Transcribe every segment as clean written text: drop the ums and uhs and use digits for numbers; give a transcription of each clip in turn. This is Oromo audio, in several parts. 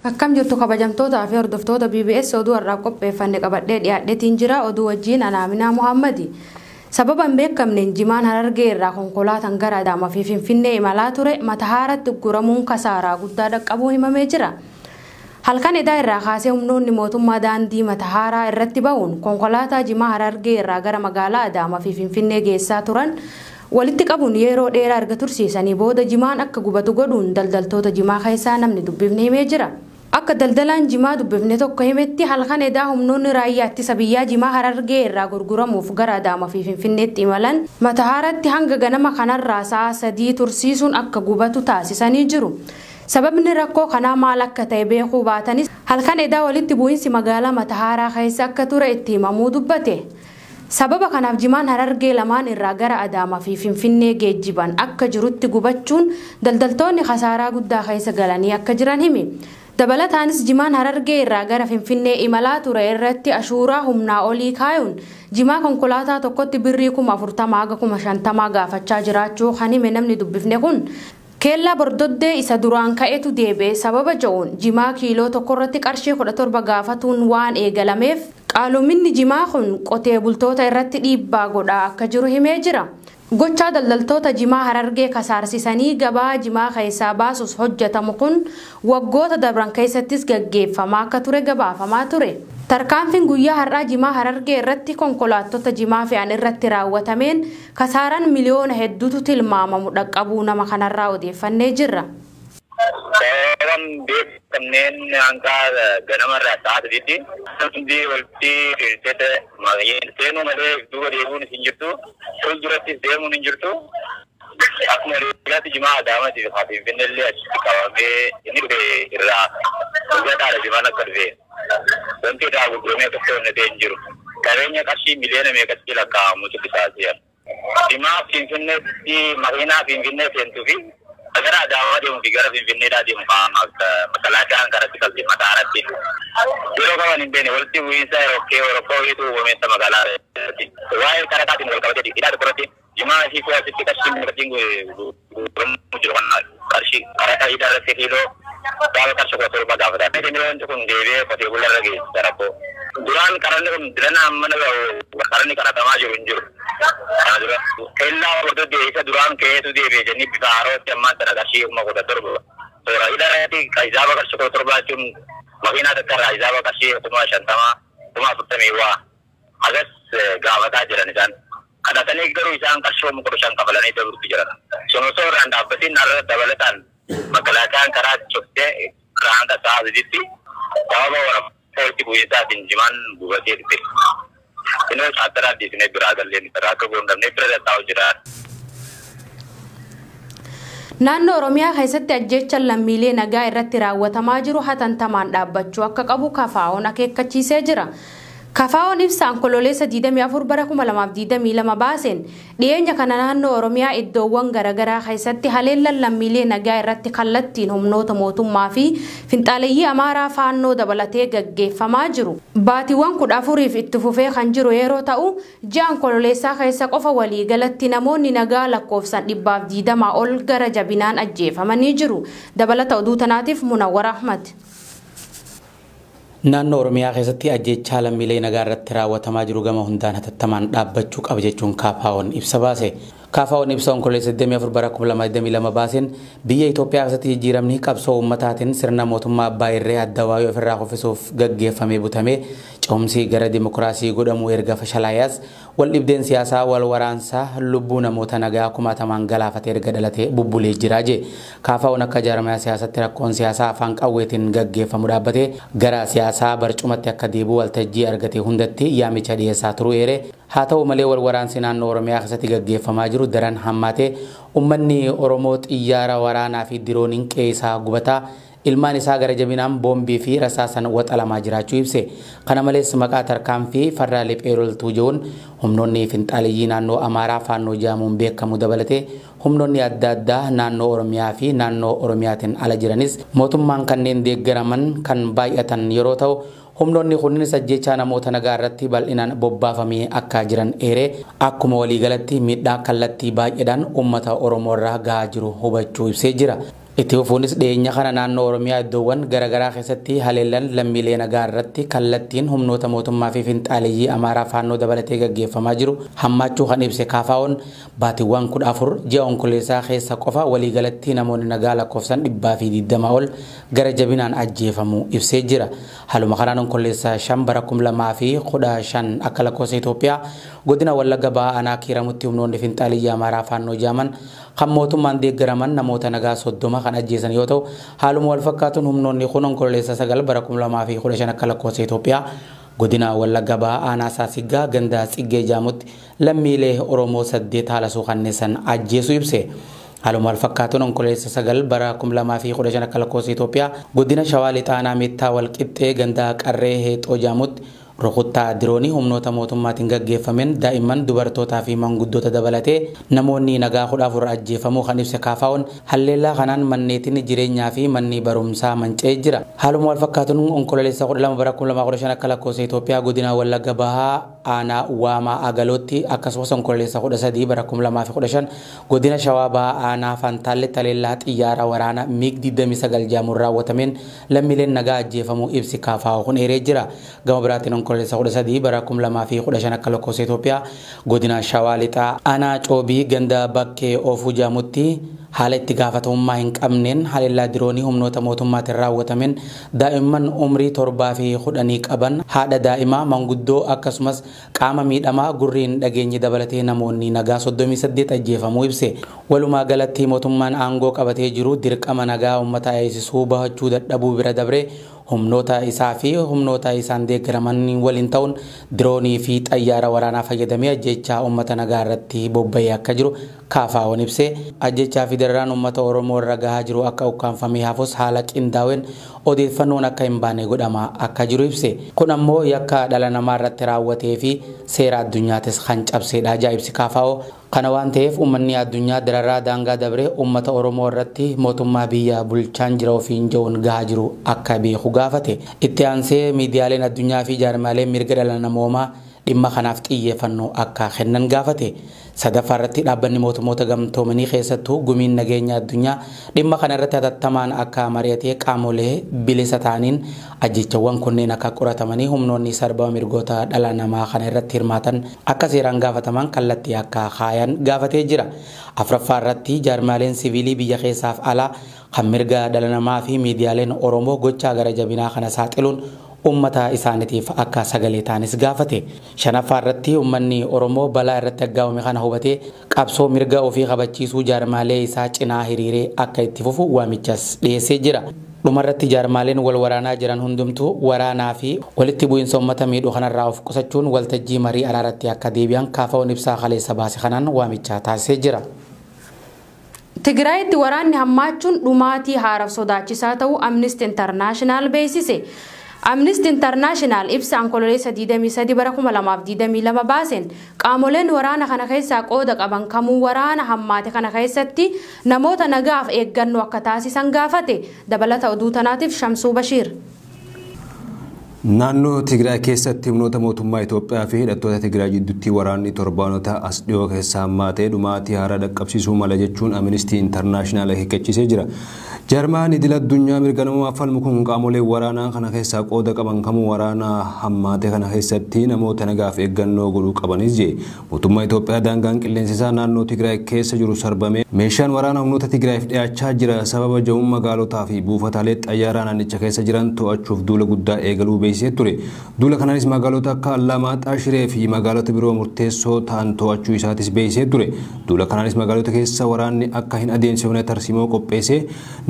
Akkam jirtu kabajamtootaa fi hordoftoota BBS oduu har'aaf qopheeffanne qabadhee dhiyaadheetiin jira. Oduu wajjin Anaaminaa Muhammadi. Sababa hin beekamneen jimaan Harargee irraa konkolaataan gara Adaamaa fi Finfinnee imalaa ture Matahaaratti guramuun kasaaraa guddaa dhaqqabuu himamee jira. Halkan edaa irraa kaasee humnoonni mootummaa daandii Matahaaraa irratti ba'uun konkolaataa jimaa Harargee irraa gara magaalaa Adaamaa fi Finfinnee geessaa turan walitti qabuun yeroo dheeraa erga tursiisanii booda jimaan akka gubatu godhuun daldaltoota jimaa keessaa namni dubbifne himee jira. Akka daldalaan jimaa dubbifne tokko himetti halkan edaa humnoonni raayyaa ittisa biyyaa jimaa Harargee irraa gurguramuuf gara Adaamaa fi Finfinneetti imalan Matahaaratti hanga ganama kanarraa sa'a 3 tursiisuun akka gubatu taasisanii jiru. Sababni rakkoo kanaa maal akka ta'e beekuu baatanis halkan edaa walitti bu'iinsi magaalaa Matahaaraa keessa akka ture itti himamuu dubbate. Sababa kanaaf jimaan Harargee lamaan irraa gara Adaamaa fi Finfinnee geejjiban akka jirutti gubachuun daldaltoonni kasaaraa guddaa keessa galanii akka jiran himi. Dabalataanis jimaan Harargee irraa gara Finfinnee imalaa ture irratti ashuuraa humnaa olii kaayuun jimaa konkolaataa tokkotti birrii 40,000 haga 50,000 gaafachaa jiraachuu kan hime namni dubbifne kun keellaa bordoddee isa duraan ka'etu deebi'e sababa jedhuun jimaa kiiloo tokkorratti qarshii 17 gaafatuun waan eegalameef qaaloominni jimaa kun qotee bultoota irratti dhiibbaa godhaa akka jiru himee jira. Gochaa daldaltoota jimaa Harargee kasaarsisanii gabaa jimaa keessaa baasus hojjetamu kun waggoota dabran keessattis gaggeeffamaa akka ture gabaafamaa ture. Tarkaanfiin guyyaa har'aa jimaa Harargee irratti konkolaattota jimaa fe'an irratti raawwatameen kasaaraan miliyoona hedduutu tilmaamamu dhaqqabuu nama kanarraa odeeffannee jirra. Sababaan beekamneen hanga ganamarraa sa'a 3tti hundi walitti seenuu malee duuba deemuun hin jirtu, fuuldurattis deemuun hin jirtu. Akkuma waliigalaatti jimaa Adaamaatiif Finfinnee illee achitti qabamee inni dhufe irraa dhugataadha jimaan akka dhufe. Wanti irraa gurguramee akka ta'e hin jiru. Qabeenya qarshii miliyoona meeqatti lakkaa'amutu qisaasee. Jimaa Finfinneetti makiinaa Finfinnee seentuu fi gara Adaamaa deemuu fi gara Finfinneedhaa deemu makalaakaan karatti qabdi Matahaaratti. Yeroo qaban hin beekne walitti bu'iinsa rakkoo wayiitu uumameessa magaalaa irratti. Waa'ee karataatiin wal qabatee hidhaa tokkorratti jimaa ishii asitti qarshii meeqatiin gurguramu jiru kan qarshii karataa hidhaa irratti kiiloo gaafa qarshii 17 gaafata. Inni wanti kun deebi'ee qotee bulaa irra geessisa rakkoo. Duraan karanni kun dirana amma karanni karatamaa jiru hin jiru. Kana dura kellaa hordoddee isa duraan ka'eetu deebi'e jennee bifa haarootti ammaan tana qarshii 17,000. Toora hidhaa irratti hisaaba qarshii 17 jechuun makiinaa takka irraa hisaaba qarshii 50,000 40,000 waa agas gaafataa jiran isaan. Kadhatanii garuu isaan qarshii 15,000 kafalanii dabaluutti jiran. Sun osoo irraan dhaabbatiin har'a dabalataan makalaakaan karaa cuftee hanga sa'a 3tti sababa walitti bu'iinsaatiin jimaan gubatee dhufe. Inni chaataraa dhiisnee biraa galleen irraa akka goondamnee bira taa'u jira. Naannoo Oromiyaa keessatti ajjeechaan lammiilee nagaa irratti raawwatamaa jiru hatantamaan dhaabbachuu akka qabu KFO'n akeekkachiisee jira. KFO'n ibsa Onkololeessa 24 bara 2022 baaseen dhiyeenya kana naannoo Oromiyaa iddoowwan garaagaraa keessatti haleellaan lammiilee nagaa irratti kallattiin humnoota mootummaa fi finxaaleyyii Amaaraa faannoo dabalatee gaggeeffamaa jiru. Baatiiwwan 14 itti fufee kan jiru yeroo ta'u ji'a Onkololeessaa keessa qofa waliigalatti namoonni nagaa lakkoofsaan 120 ol gara jabinaan ajjeefamanii jiru. Dabalata oduu tanaatiif Munawwar Ahmad. Naannoo Oromiyaa keessatti ajjeechaa lammiilee nagaa irratti raawwatamaa jiru gama hundaan hatattamaan dhaabbachuu qaba jechuun KFO'n ibsa baase. KFO'n ibsa Onkololeessa 24 bara 2022 baaseen biyya Itoophiyaa keessatti jijjiiramni qabsoo uummataatiin sirna mootummaa abbaa irree adda waayee ofirraa kuffisuuf gaggeeffamee butamee ce'umsi gara dimokiraasii godhamuu erga fashalaayas wal dhibdeen siyaasaa wal waraansaa lubbuu namoota nagaa kumaatamaan galaafatee erga dhalatee bubbulee jira jee. KFO'n akka jaarmaya siyaasatti rakkoon siyaasaa afaan qawweetiin gaggeeffamu dhaabbatee gara siyaasaa barcumatti akka deebi'u waltajjii argate hundatti yaamicha dhiyeessaa turuu eere. Haa ta'u malee wal waraansi naannoo Oromiyaa keessatti gaggeeffamaa jiru daran hammaatee uummanni Oromoo xiyyaara waraanaa fi dirooniin qe'ee isaa gubataa ilmaan isaa gara jabinaan boombii fi rasaasan waxalamaa jiraachuu ibse. Kana malees maqaa tarkaanfii farra liphee loltuu jiruun humnoonni finxaaleyyii naannoo Amaaraa faannoo jedhamuun beekamu dabalatee humnoonni adda addaa naannoo Oromiyaa fi naannoo Oromiyaatiin ala jiranis mootummaan kanneen deeggaraman kan baay'atan yeroo ta'u humnoonni kunniin ajjeechaa namoota nagaa irratti bal'inaan bobbaafamee akka jiran eeree akkuma waliigalatti miidhaa kallattii baay'eedhaan uummata Oromoo irraa gahaa jiru hubachuu ibsee jira. Itti fufuunis dhiyeenya kana naannoo Oromiyaa iddoowwan garaagaraa keessatti haleellaan lammiilee nagaa irratti kallattiin humnoota mootummaa fi finxaaleyyii Amaaraa Faannoo dabalatee gaggeeffamaa jiru hammaachuu kan ibse KFO'n baatiiwwan 14 ji'a Onkololeessaa keessa qofa waliigalatti namoonni nagaa lakkoofsan 120 ol gara jabinaan ajjeefamuu ibsee jira. Haaluma kanaan Onkololeessaa 5 bara 2015 akka lakkoofsa Itoophiyaa godina Wallagga Bahaa aanaa Kiiramutti humnoonni finxaaleyyii Amaaraa Faannoo jaaman kan mootummaan deeggaraman namoota nagaa 30 kan ajjeesan yoo ta'u, haaluma wal fakkaatuun humnoonni kun Onkololeessa 9 bara 2015 akka lakkoofsa Itoophiyaa godina Wallagga Bahaa aanaa Saasiggaa ganda Tsiggee Jaamutti lammiilee Oromoo 8 haala suukanneessan ajjeesuu ibse. Haaluma wal fakkaatuun Onkololeessa 9 bara 2015 akka lakkoofsa Itoophiyaa godina Shawaa Lixaa aanaa Meettaa Walqixxee ganda Qarree Heexoo Jaamutti rukuttaa diroonii humnoota mootummaatiin gaggeeffameen daa'imman, dubartootaa fi manguddoota dabalatee namoonni nagaa 14 ajjeefamuu kan ibse KFO'n halleellaa kanaan manneetiin jireenyaa fi manni barumsaa manca'ee jira. Haaluma wal fakkaatuun Onkololeessa 12 bara 2015 akka lakkoofsa Itoophiyaa godina Wallagga Bahaa aanaa Waamaa Agalootti akkasumas Onkololeessa 13 bara 2015 godina Shawaa Bahaa aanaa Fantaalletti haleellaa xiyyaara waraanaa MiG 29 jaamuun raawwatameen lammiileen nagaa ajjeefamuu ibsi KFO kun eeree jira. Gama biraatiin Onkololeessa 13 bara 2015 akka lakkoofsa Itoophiyaa godina Shawaa Lixaa aanaa Coobii ganda Bakkee Oofuu Jaamutti haala itti gaafatamummaa hin qabneen haleellaa diroonii humnoota mootummaatiin raawwatameen daa'imman umrii 7 fi 10 qaban, haadha daa'imaa, manguddoo akkasumas qaama miidhamaa gurri hin dhageenye dabalatee namoonni nagaa 38 ajjeefamuu ibse. Walumaa galatti mootummaan aangoo qabatee jiru dirqama nagaa uummata eegsisuu bahachuu dadhabuu bira dabree humnoota isaa fi humnoota isaan deeggaraman waliin ta'uun diroonii fi xayyaara waraanaa fayyadamee ajjechaa uummata nagaa irratti bobba'ee akka jiru KFO'n ibse. Ajjechaa fi dararaan uummata Oromoo irra gahaa jiru akka ukkaanfamee hafus haala qindaa'een odeeffannoon akka hin baane godhama akka jiru ibse. Kun ammoo yakka dhala namaa irratti raawwatee fi seera addunyaatis kan cabsedha ajaa'ibsi KFO. Kana waan ta'eef uummanni addunyaa dararaa daangaa dabree uummata Oromoo irratti mootummaa biyya bulchaan jira ofiin jedhuun gahaa jiru akka beeku gaafate. Itti aansee miidiyaaleen addunyaa fi jaarmaaleen mirga dhala namoomaa dhimma kanaaf xiyyeeffannoo akka kennan gaafate. Sadaffaa irratti dhaabbanni mootummoota gamtoomanii keessattuu gumiin nageenya addunyaa dhimma kana irratti hatattamaan akka mari'atee qaamolee bilisa ta'aniin ajjechawwan kunneen akka qoratamanii humnoonni sarbama mirgoota dhala namaa kana irratti hirmaatan akka seeraan gaafataman kallattii akka kaayan gaafatee jira. Afraffaa irratti jaarmaaleen siviilii biyya keessaaf alaa kan mirga dhala namaa fi miidiyaaleen Oromoo gochaa gara jabinaa kana saaxiluun uummata isaaniitiif akka sagalee ta'anis gaafate. Shanaffaa irratti uummanni Oromoo balaa irratti aggaamame kana hubatee qabsoo mirga ofii kabachiisuu jaarmaalee isaa cinaa hiriiree akka itti fufu waamichas dhiyeessee jira. Dhumarratti jaarmaaleen wal waraanaa jiran hundumtuu waraanaa fi walitti bu'iinsa uummata miidhuu kanarraa of qusachuun waltajjii marii araaratti akka deebi'an KFO'n ibsaa kaleessa baase kanaan waamicha taasisee jira. Tigraayitti waraanni hammaachuun dhumaatii haaraaf sodaachisaa ta'uu Amnesty International beeksise. Amnesty International ibsa Onkololeessa 23 bara 2022 baaseen qaamoleen waraana kana keessaa qooda qaban kamuu waraana hammaate kana keessatti namoota nagaaf eeggannoo akka taasisan gaafate. Dabalata oduu tanaatiif Shamsuu Bashiir. Naannoo Tigraay keessatti humnoota mootummaa Itoophiyaa fi hidhattoota Tigraay gidduutti waraanni torbaanota as dhiyoo keessa hammaatee dhumaatii haaraa dhaqqabsiisuu mala jechuun Amnesty International akeekkachiisee jira. Jaarmaan idil addunyaa mirga namummaa falmu kun qaamolee waraanaa kana keessaa qooda qaban kamuu waraana hammaate kana keessatti namoota nagaaf eeggannoo godhuu qabanis jee. Mootummaa Itoophiyaa daangaan qilleensa isaa naannoo Tigraay keessa jiru sarbamee meeshaan waraanaa humnoota Tigraayiif dhiyaachaa jira sababa jedhuun magaalotaa fi buufataalee xayyaaraa naannicha keessa jiran to'achuuf duula guddaa eegaluu beeksisee ture. Duula kanaanis magaalota akka Allamaaxaa, Shiree fi magaalota biroo murteessoo ta'an to'achuu isaatis beeksisee ture. Duula kanaanis magaalota keessa waraanni akka hin adeemsifamne tarsiimoo qopheessee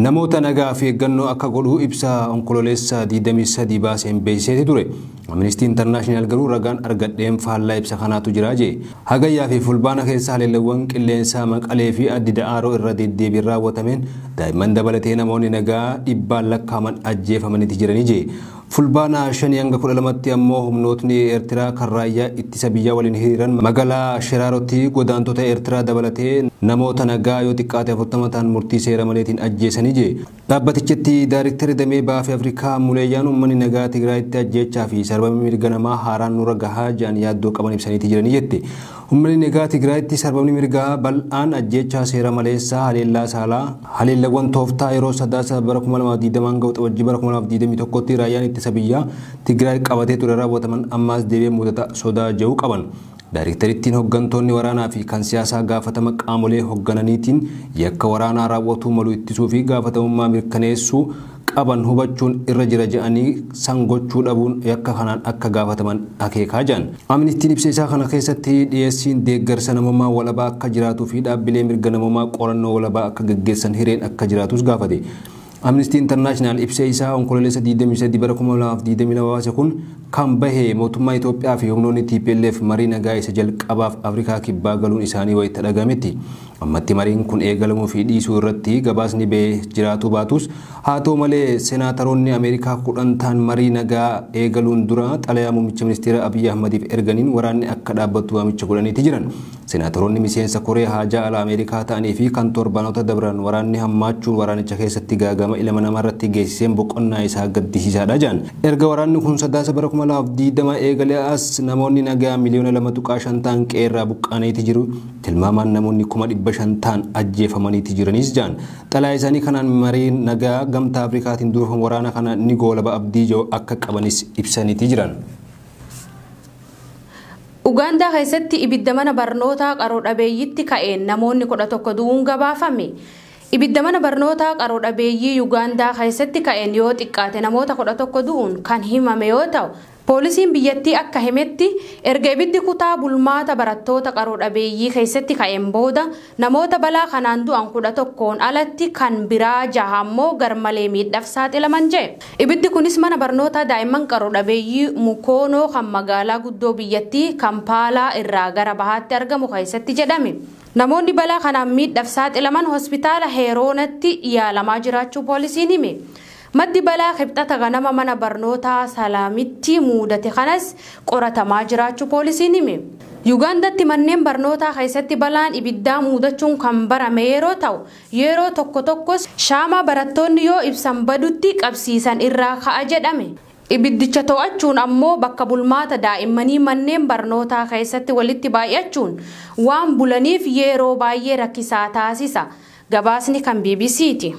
namoota nagaa fi eeggannoo akka godhu ibsa Onkololeessa 23 baaseen beeksisee ture. Amnesty International garuu ragaan argadheen faallaa ibsa kanaatu jira jee. Hagayyaa fi fulbaana keessa haleellawwan qilleensaa Maqalee fi Addi Da'aaroo irra deddeebiin raawwatameen daa'imman dabalatee namoonni nagaa dhibbaan lakkaaman ajjeefamaniiti jiranii jee. Fulbaana 5 hanga 12tti ammoo humnootni Eertiraa kan raayyaa ittisa biyyaa waliin hiriiran magaalaa Shiraarotti godaantota Eertiraa dabalatee namoota nagaa yoo xiqqaate 40 ta'an murtii seera maleetiin ajjeesanii jee. Dhaabbatichatti Daayiriktarri damee Baha Afrikaa Muleeyyaan uummanni nagaa Tigraayitti ajjeechaa fi sarbama mirga namaa haaraan nurra gahaa jiran yaaddoo qaban ibsaniiti jiranii jette. Uummanni nagaa Tigraayitti sarbamni mirgaa bal'aan ajjeechaa seera maleessaa haleellaa saalaa haleellawwan tooftaa yeroo sadaasa bara 2020 hanga waxabajjii bara 2021tti raayyaan ittisa biyyaa Tigraay qabatee ture raawwataman ammaas deebi'ee mudata sodaa jiru qaban. Daayiriktarittiin hooggantoonni waraanaa fi kan siyaasaa gaafatama qaamolee hooggananiitiin yakka waraanaa raawwatuu malu ittisuu fi gaafatamummaa mirkaneessuu qaban hubachuun irra jira jedhanii san gochuu dhabuun yakka kanaan akka gaafataman akeekaa jiran. Amnistiin ibsa isaa kana keessatti dhiyeessiin deeggarsa namummaa walabaa akka jiraatuu fi dhaabbilee mirga namummaa qorannoo walabaa akka gaggeessan hireen akka jiraatus gaafate. Amnesty International ibsa isaa onkololeessa 23 bara 2022 baase kun kan bahe mootummaa Itoophiyaa fi humnoonni TPLF marii nagaa isa jalqabaaf Afrikaa kibbaa galuun isaanii wayita dhagametti. Ammatti mariin kun eegalamuu fi dhiisuu irratti gabaasni bahee jiraatu baatus haa ta'u malee senaataroonni Ameerikaa 10 ta'an marii nagaa eegaluun dura xalayaa muummicha ministeera Abiyyi Ahmadiif erganiin waraanni akka dhaabbatu waamicha godhaniiti jiran. Senaataroonni miseensa Koree haajaa alaa Ameerikaa ta'anii fi kan torbanoota dabran waraanni hammaachuun waraanicha keessatti gaagama ilma namaa irratti geessiseen boqonnaa isaa gaddisiisaadha jedhan. Erga waraanni kun sadaasa bara 2020 eegalee as namoonni nagaa miliyoona 2.5 ta'an qeerraa buqqaaniiti jiru. Tilmaamaan namoonni 500,000 ta'an ajjeefamaniiti jiranis jedhan. Xalayaa isaanii kanaan marii nagaa gamtaa Afrikaatiin durfamu waraana kana ni goolaba abdii jiru akka qabanis ibsaniiti jiran. Ugaandaa keessatti ibidda mana barnootaa qaroo dhabeeyyitti ka'een namoonni 11 du'uun gabaafame. Ibidda mana barnootaa qaroo dhabeeyyii Ugaandaa keessatti ka'een yoo xiqqaate namoota 11 du'uun kan himame yoo ta'u, poolisiin biyyattii akka himetti erga ibiddi kutaa bulmaata barattoota qaroo dhabeeyyii keessatti ka'een booda namoota balaa kanaan du'an 11 alatti kan biraa jaha ammoo garmalee miidhaaf saaxilaman jedhe. Ibiddi kunis mana barnootaa daa'imman qaroo dhabeeyyii Mukoonoo kan magaalaa guddoo biyyattii Kampaalaa irraa gara bahaatti argamu keessatti jedhame. Namoonni balaa kanaan miidhaaf saaxilaman hospitaala Heeroonatti yaalamaa jiraachuu poolisiin hime. Maddi balaa kibxata ganama mana barnootaa Salaamitti mudate kanas qoratamaa jiraachuu poolisiin hime. Ugaandatti manneen barnootaa keessatti balaan ibiddaa mudachuun kan barame yeroo ta'u, yeroo tokko tokkos shaamaa barattoonni yoo ibsan badutti qabsiisan irraa ka'a jedhame. Ibiddicha to'achuun ammoo bakka bulmaata daa'immanii manneen barnootaa keessatti walitti baay'achuun waan bulaniif yeroo baay'ee rakkisaa taasisa. Gabaasni kan BBCti.